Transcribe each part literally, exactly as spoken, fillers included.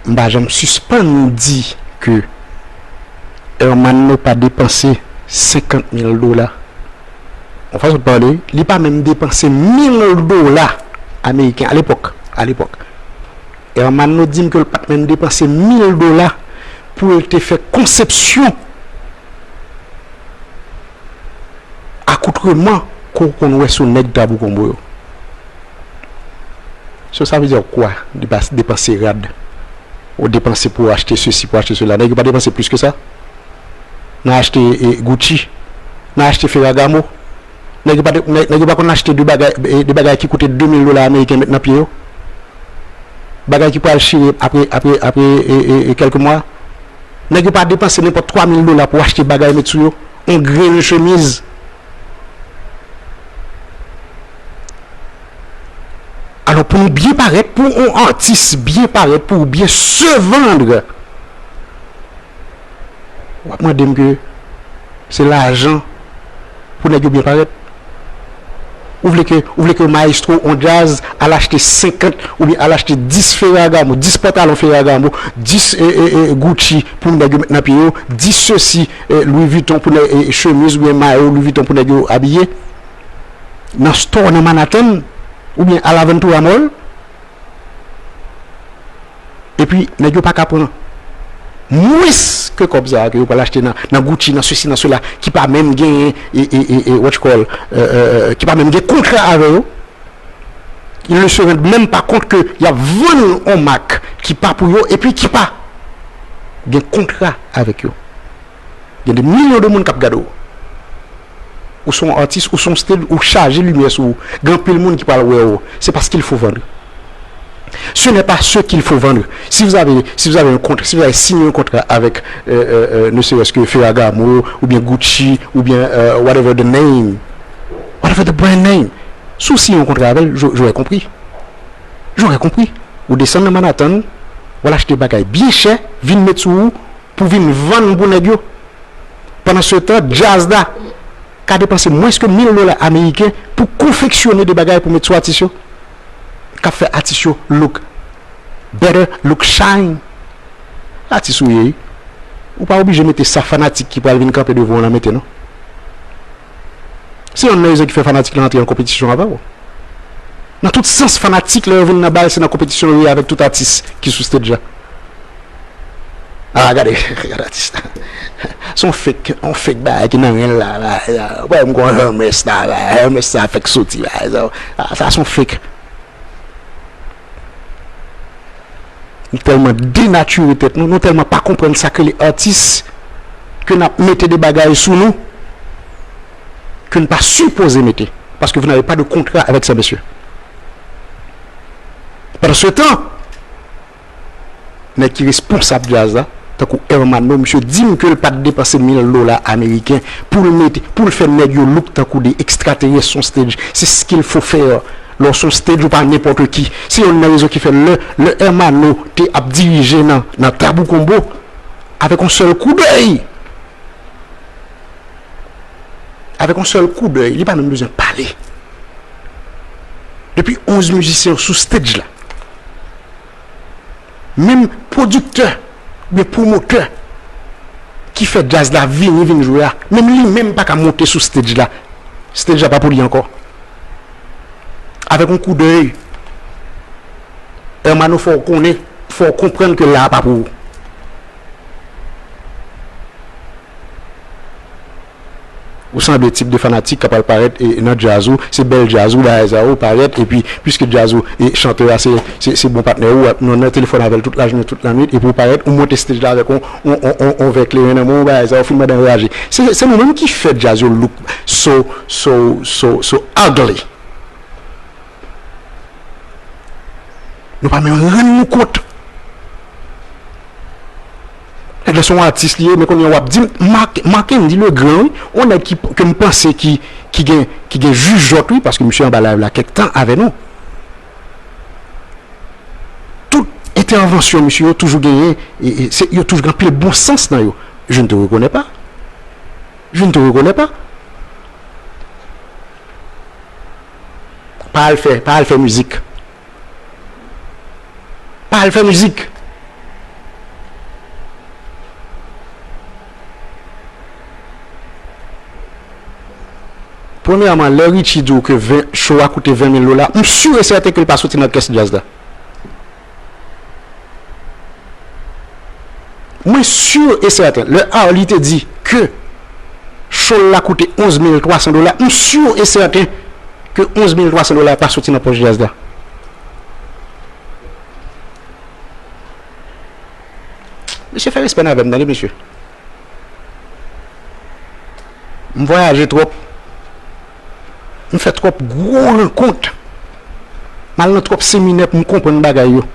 M pa janm sispann di ke Hermano pa depanse senkant mil dola. Yon fason de pale, li pa menm depanse mil dola ameriken alepòk, alepòk. Hermano di m ke l pa t menm depanse mil dola pou l te fè konsepsyon akoutreman ke w konn wè sou nèg Tabou Konbo yo. So, sa vle di kwa, depanse rad? Ou depanse pou achte sesi, pou achte sela. Nèg yo pa depanse plis ke sa nan achte, e, Gucci, nan achte Ferragamo. Nèg yo pa, nèg yo pa konn achte de bagay, e, de bagay ki koute de mil dola ameriken met nan pye yo. Bagay ki pral chire apre, apre, apre, e, e, e, kèlke mwa. Nèg yo pa depanse nenpòt twa mil dola pou achte bagay met sou yo. Yon grenn chemiz. Alò, pou nou byen parèt, pou yon atis byen parèt, pou w byen se vendre, w ap mande m ke se lajan pou nèg yo byen parèt? Ou vle ke, ou vle ke mayestwo on djaz al achte senkant oubyen al achte dis Ferragamo, dis pantalon Ferragamo, dis, e, e, e, Gucci pou nèg yo met nan pye yo, dis sesi, e, Louis Vuitton pou nèg, e, chemiz oubyen mayo Louis Vuitton pou nèg yo abiye nan store nan Manhattan oubyen al Aventura Mall? Epi nèg yo pa ka pran mwens ke kòb sa a ke yo pral achte nan, nan Gucci, nan sesi, nan sela, ki pa menm genyen, e, e, e, e, what you call, e, e, e, ki pa menm gen kontra avè yo. Ils ne se rendent même pas compte que y ap vann yon mak ki pa pou yo epi ki pa gen kontra avèk yo. Gen de milyon de moun k ap gade w. Ou se yon atis, ou se yon stage, ou chaje limyè sou ou. Gen anpil moun ki pral wè w. C'est pas ce qu'il faut vendre. Ce n'est pas ce qu'il faut vendre. Si vous avez, si vous avez un contrat, si vous avez signé un contrat avec, euh, euh, euh, ne serait-ce que Ferragamo, ou bien Gucci, ou bien, euh, whatever the name, whatever the brand name, si w siyen yon kontra avè l, j'aurais compris. J'aurais compris. Ou desann nan Manhattan, w al achte bagay byen chè, vin met sou ou, pou vin vann pou nèg yo. Pandan se tan, djaz la ka depanse mwens ke mil dola ameriken pou konfeksyone de bagay pou met sou atis yo, k ap fè atis yo look better, look shine. Atis ou ye, wi. Ou pa oblije mete sa fanatik ki pral vin kanpe devan w lan mete, non. Se yonn nan rezon ki fè fanatik lan antre an konpetisyon avè w. Nan tout sans, fanatik, lè yo vin nan bal, se nan konpetisyon yo ye avèk tout atis ki sou stage la. Ah, gade, gade atis la. Se yon fake, yon fake bagay ki nan ren l la, la, la. Wè, m kon Hermes la, la. Hermes sa fake soti, la. Sa, sa se yon fake. Nou tèlman denatire tèt nou, nou tèlman pa konprann sa k rele atis, ke n ap mete de bagay sou nou ke n pa sipoze mete. Parce que vous n'avez pas de contrat avec ces messieurs. Pendant ce temps, nèg ki responsab djaz la, tankou Hermano, misye di m ke l pa t depanse mil dola ameriken pou l mete, pou l fè nèg yo look tankou de ekstraterès sou stage. C'est ce qu'il faut faire. Lè w sou stage, ou pa nenpòt ki. Se yonn nan rezon ki fè lè, lè Hermano te ap dirije nan, nan Tabou Combo, avèk yon sèl koudèy, avèk yon sèl koudèy, li pa menm bezwen pale. Depi onz mizisyen yo sou stage la, menm pwodiktè oubyen pwomotè ki fè djaz la vini, vin jwe a, menm li menm pa ka monte sou stage la. Stage la pa pou li ankò. Avèk yon koudèy, Hermano fè w konnen, fè w konprann ke la a pa pou ou. Ou sanble tip de fanatik k ap al parèt, e, nan djaz ou, se bèl djaz ou, bagay sa ou parèt, epi piske djaz ou, e, chantè a se, se, se bon patnè ou, w ap nan, nan telefòn avè l tout lajounen, tout lannwit, epi ou parèt, ou monte stage la avèk on, on, on, on, on vè kleren nan men w, bagay sa ou fin mande anraje. Se, se nou menm ki fè djaz yo look so, so, so, so ugly. Nou pa menm rann nou kont. Nèg la se yon atis li ye, men kounye a w ap di m, Marc, Marc Andy Legrand, wi, yon nèg ki, ke m panse ki, ki gen, ki gen jijòt, wi, paske misye anba live la kèk tan avè nou. Tout entèvansyon misye yo toujou genyen, e, e, se, yo toujou gen anpil bon sans nan yo. Je ne te reconnais pas. Je ne te reconnais pas. Pa al fè, pa al fè mizik. Pa al fè mizik. Premyèman, lè Richie di w ke ven, show a koute ven mil dola, m si e sèten ke l pa soti nan kès djaz la. Mwen si e sèten, lè Arly te di ke show l la koute onz mil twa san dola, m si e sèten ke onz mil twa san dola pa soti nan pòch djaz la. Mesye, fè respè n avè m, tande, mesye. M vwayaje twòp. M fè twòp gwo rankont. M al nan twòp seminè pou m konprann bagay yo.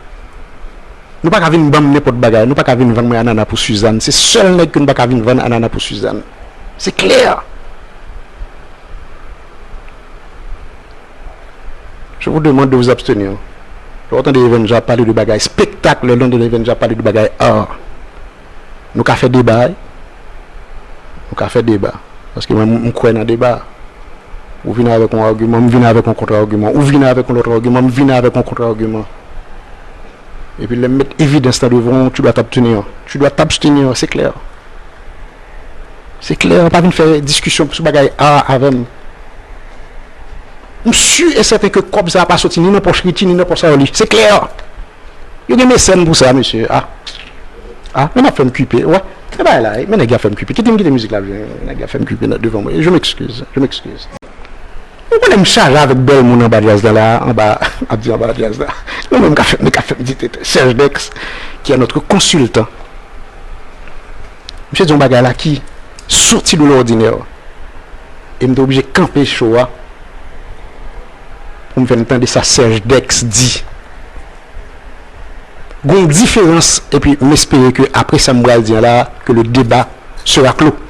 Nou pa ka vin ban m nenpòt bagay. Nou pa ka vin vann mwen anana pou Suzanne. Se sèl nèg ke nou pa ka vin vann anana pou Suzanne. Se klè. Je vous demande de vous abstenir. Lè w tande Evenja ap pale de bagay spektak, lè w tande Evenja ap pale de bagay art, nou ka fè deba, wi. Nou ka fè deba. Paske mwen, m kwè nan deba. Ou vini avèk yon agiman, m vini avèk yon kontra-agiman. Ou vini avèk yon lòt agiman, m vini avèk yon kontra-agiman. Epi lè m met evidans lan devan w, tu dois t'abstenir. Tu dois t'abstenir, se klè. Se klè, pa vin fè diskisyon sou bagay art avè m. M si e sèten ke kòb sa a pa soti ni nan pòch Richie, ni nan pòch Arly. Se klè. Yo gen mesèn pou sa, mesye. Ah. Ah, men n ap fè m kipe. Wè. E bagay la, men nèg y ap fè m kipe. Kite m kite mizik la, nèg y ap fè m kipe nan, devan mwen. Je m'excuse, je m'excuse. Ou konnen m chaje avèk bèl moun anba djaz la, la, anba, ap di anba djaz la. Nou menm ka fè, nou ka fè m di tete. Serge Dex, qui est notre consultant. Misye di yon bagay la ki soti de lòdinè. E m te oblije kanpe show a pou m fè n tande sa Serge Dex di. Gon diferans, epi m espere ke apre sa m pral di an la, ke le débat sera clos.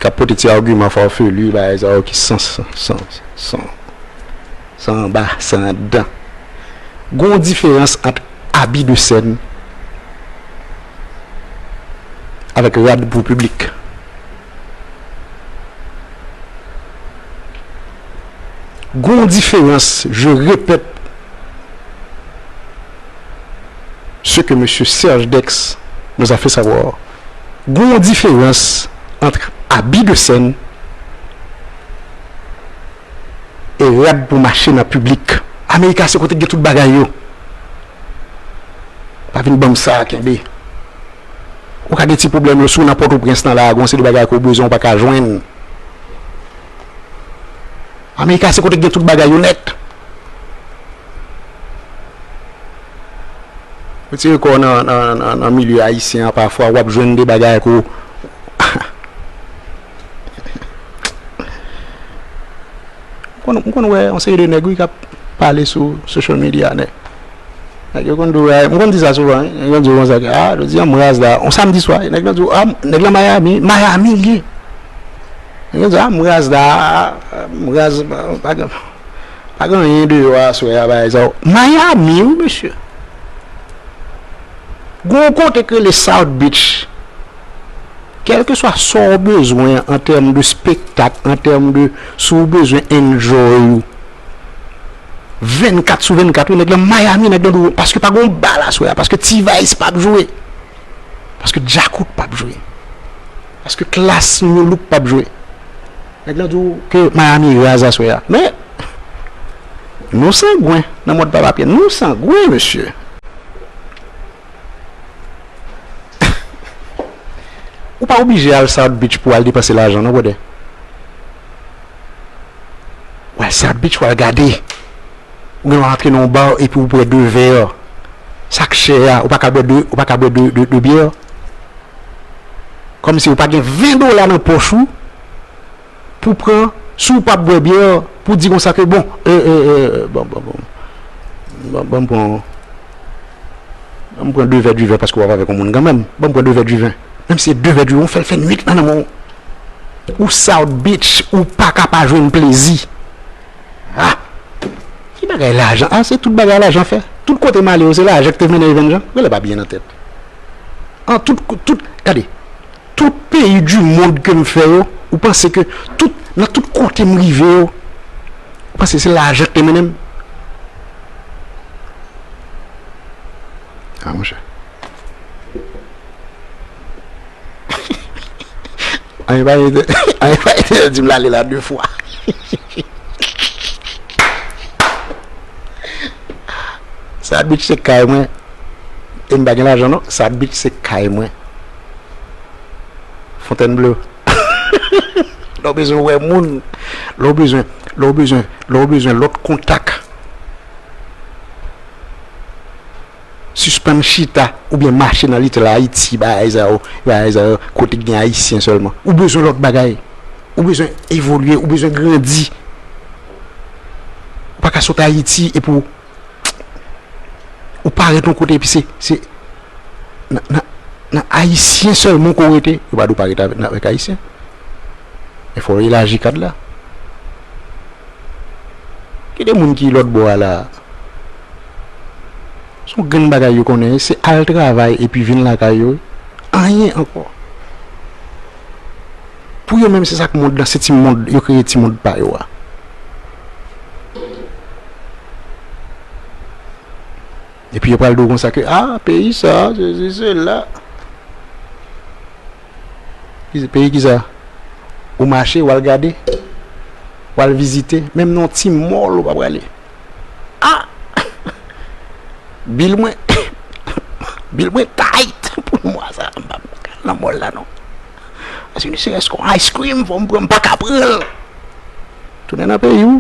K ap pote ti agiman farfelu, bagay sa yo ki san, san, san, san, san anba, san andan. Gon diferans ant abi de sèn avèk rad pou piblik. Gon diferans, je répète ce que monsieur Serge Dex nous a fait savoir. Gon diferans ant abi de sèn e rad pou mache nan piblik. Amerika se kote k gen tout bagay yo. Pa vin ban m sa, kenbe. Ou ka gen ti pwoblèm yo, si w nan Pòtoprens nan la, gon seri de bagay ke w bezwen, w pa ka jwenn. Amerika se kote k gen tout bagay yo nèt. Retire kò w nan, nan, nan, nan milye ayisyen an, pafwa w ap jwenn de bagay ke w, m konn, m konn wè yon seri de nèg, wi, k ap pale sou social media, nèg. Nèg yo konn di w, m konn di sa souvan, wi. Nèg yo di w konsa ke, ah, jodi a m raz la. On samdi swa, nèg lan di w, ah, nèg lan Miami, Miami l ye. Nèg yo di, ah, m raz la, m raz, pa, pa gen, pa gen anyen deyò aswè a, bagay sa yo. Miami, wi, mesye. Gon kote k rele South Beach. Kèlkeswa sa w bezwen an tèm de spektak, an tèm de, si w bezwen enjoy ou, vennkat sou vennkat, wi, nèg lan Miami, nèg lan di w, paske pa gon bal aswè a, paske T-Vice p ap jwe, paske Djakout p ap jwe, paske Klass, Nu Look p ap jwe. Nèg lan di w ke Miami raz aswè a. Men, nou sangwen nan mòd Papa Pyè. Nou sangwen, mesye. Ou pa oblije al South Beach pou al depanse lajan, non, brother. W al South Beach, w al gade. Ou gen dwa antre nan yon bar epi w bwè de vè. Sa k chè a, ou pa ka bwè de, ou pa ka bwè de, de, de byè. Kòmsi ou pa gen ven dola nan pòch ou pou pran, si w p ap bwè byè, pou di konsa ke, bon, e, e, e, bon, bon, bon, bon, bon, m pran, bon, m pran de vè diven paske w ap avèk yon moun kanmenm. Bon, m pran de vè diven. Menm si se de vè diven, w fè l fè nwit lan nan men w. Ou South Beach, ou pa ka pa jwenn plezi. Ah! Ki bagay lajan? Ah, se tout bagay lajan fè. Tout kote m ale yo, se lajan ki te mennen Evenn Jean. Rele pa byen nan tèt. An tout, tout, gade, tout peyi du monde ke m fè yo, ou panse ke tout, nan tout kote m rive yo, ou panse se lajan ki te mennen m? Ah, monchè. Anyen pa enterdi, anyen pa enterdi m l ale la de fwa. Sa beach se kay mwen. E m pa gen lajan non. Sa beach se kay mwen. Fontainebleau. Lè w bezwen wè moun, lè w bezwen, lè w bezwen, lè w bezwen lòt kontak. Sispann chita oubyen mache nan Little Haiti, bagay sa yo, bagay sa yo, kote k gen Ayisyen sèlman. Ou bezwen lòt bagay. Ou bezwen evolye, ou bezwen grandi. Ou pa ka sot Ayiti epi w, ou parèt yon kote epi se, se nan, nan, nan Ayisyen sèlman ke w rete. Yo pa di w pa rete avèk, avèk Ayisyen. Men fò w elaji kad la. Gen de moun ki lòt bò a la. Se yon grenn bagay yo konnen, se al travay epi vin lakay yo. Anyen ankò. Pou yo menm, se sa k mond lan, se ti mond, yo kreye ti mond pa yo a. Epi yo pral di w konsa ke, ah, peyi sa, sesi, sela. Ki, peyi ki sa? Ou mache, w al gade, w al vizite, menm nan yon ti mall ou pa prale. Ah! Bil mwen, bil mwen tight pou mwa sa, m pa ka al nan mall la non. Paske ne serait-ce qu'un ice cream, fò m pran, m pa ka pran l. Tounen nan peyi w.